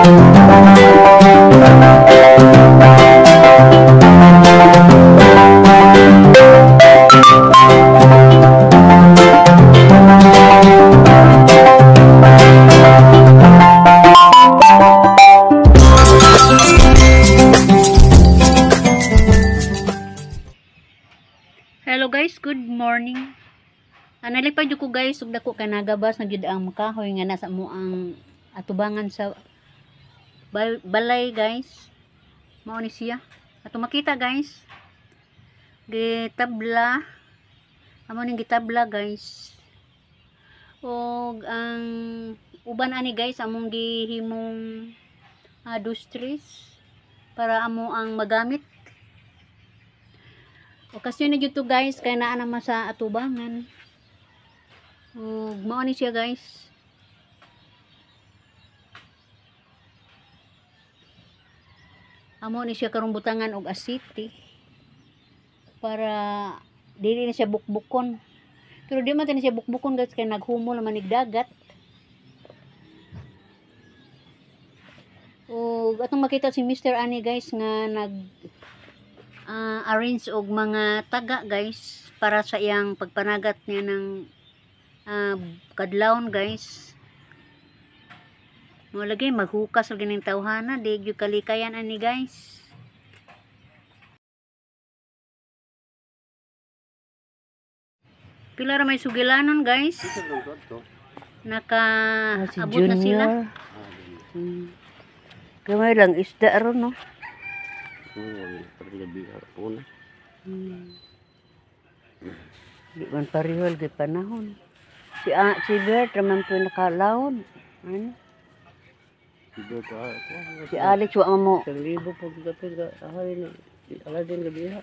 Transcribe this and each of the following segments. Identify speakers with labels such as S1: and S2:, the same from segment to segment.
S1: Hello guys, good morning. Nalipad ko guys, ug dako kay nagabas na gyud ang kahoy nga nasa mo ang atubangan sa balay guys. Mao ni siya. Ato makita guys. Gitabla. Amo ning gitabla guys. Og ang uban ani guys among gihimong dustris para amo ang magamit. Okasyon na gyud to guys kay naa naman sa atubangan. Ug mao ni siya guys. Amo ni siya karong butangan og asiti para dili na siya bukbukon. Pero di man siya bukbukon guys kay naghumol naman ig dagat. Ug atong makita si Mr. Ani guys nga nag arrange og mga taga guys para sa iyang pagpanagat niya ng kadlawon guys. Mo lagi maghukas lagi ning tawhana, di gyud kalikayan ani guys. Pila ra may sugilanon guys. Naka-abot na sila. Gamay lang isda ron no. Di man parehol gyud panahon. Si Bert raman po nakalawon. Ano? Si Alex wa mo.
S2: 1,000 pag gapil ka ahari na Aladdin gabi ha.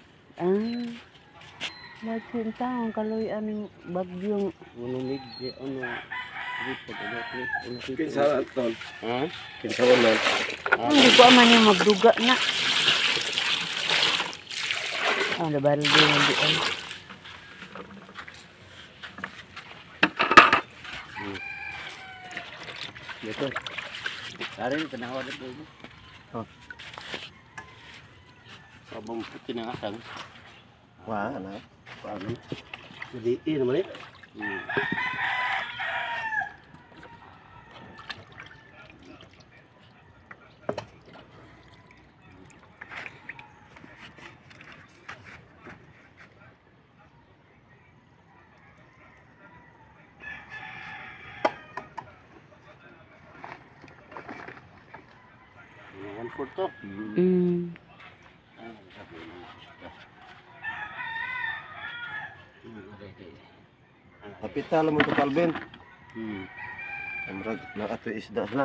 S1: Lagi taon kaloy aning bagyong
S2: ano mig ano
S3: kinsa tol?
S2: Ha?
S3: Kinsa man?
S1: Hindi ko man yung magduga na. Ah, nabaril din ang dian.
S2: Dito. Karin tanawa dito.
S3: Oh.
S2: Sabong puti na asang.
S3: Wa na.
S2: Paano? Jadi naman eh. To.
S3: Kapital mo to Calvin. Amrag na ato isda sila.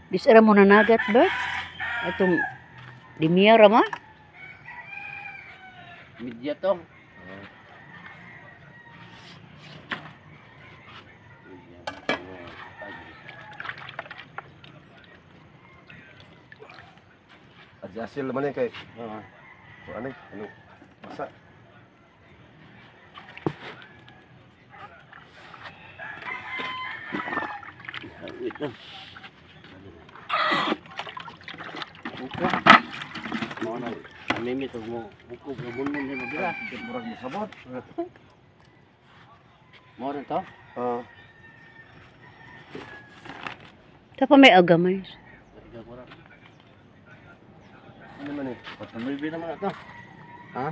S1: Disara mo na nagat ba? Atong dimiya ra ma?
S2: Midya to.
S3: Ajasil naman eh kay ano ano masa
S2: ito. Buko. Mo na amimit og mo buko gabon mo ni mabira.
S3: Murag mo sabot.
S2: Mo rin to.
S1: Ta pa may agamay.
S3: Ano man eh?
S2: 4-9 naman ito. Ha?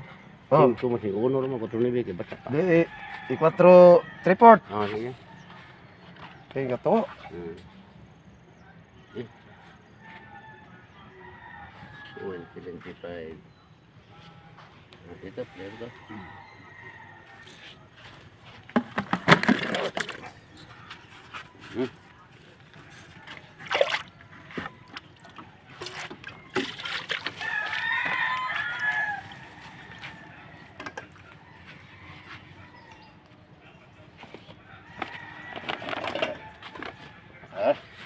S3: Oh.
S2: Cinco mo si uno mo 4-9 kay bata pa.
S3: Di, i 4 3/4.
S2: Ah, sige.
S3: Kay gato.
S2: Eh. 175. Ito, player to.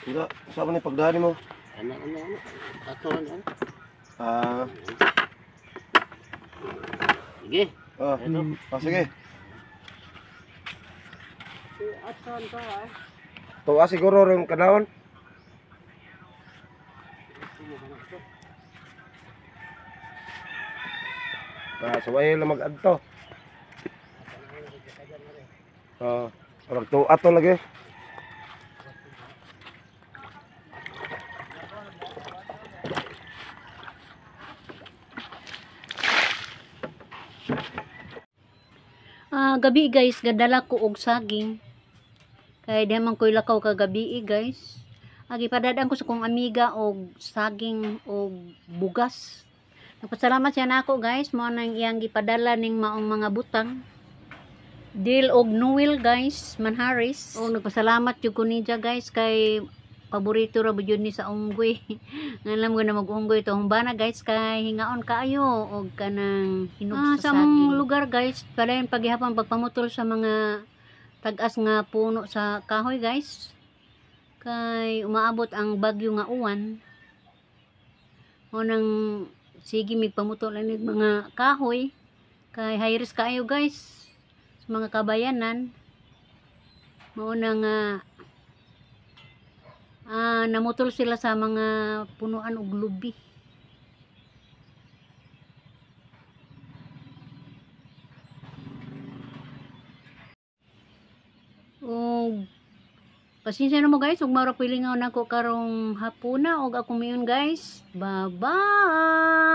S3: Enggak, sa man ni pagdani mo?
S2: Ano, ano, ano? Ato, ano, ano?
S3: Ah.
S2: Sige.
S3: Oh.
S2: Ito.
S3: Oh, sige. Tuwa siguro rin kanahon. Ah, suway lang mag-adto. Oh, parang tuwa to lagi.
S1: Ah, gabi guys, gadala ko og saging. Kay di man ko'y lakaw kagabi guys. Agi padadaan ko sa kong amiga og saging og bugas. Nagpasalamat siya nako guys, mao nang iyang gipadala ning maong mga butang. Deal og Noel guys, Manharis. Og nagpasalamat jud ko niya guys kay paborito ra ba jud ni sa unggoy. Ngalam ko na mag-unggoy to bana guys kay hingaon kaayo og kanang hinog sa saging. Sa lugar guys, padayon paghihapon pagpamutol sa mga tag-as nga puno sa kahoy guys. Kay umaabot ang bagyo nga uwan. O nang sige mig pamutol ani mga kahoy kay high risk kaayo guys sa mga kabayanan. Mao na nga namutol sila sa mga punuan og lubi. Og pasensya na mo guys, ug mara pilingaw nako karong hapuna og akong miyon guys. Bye-bye.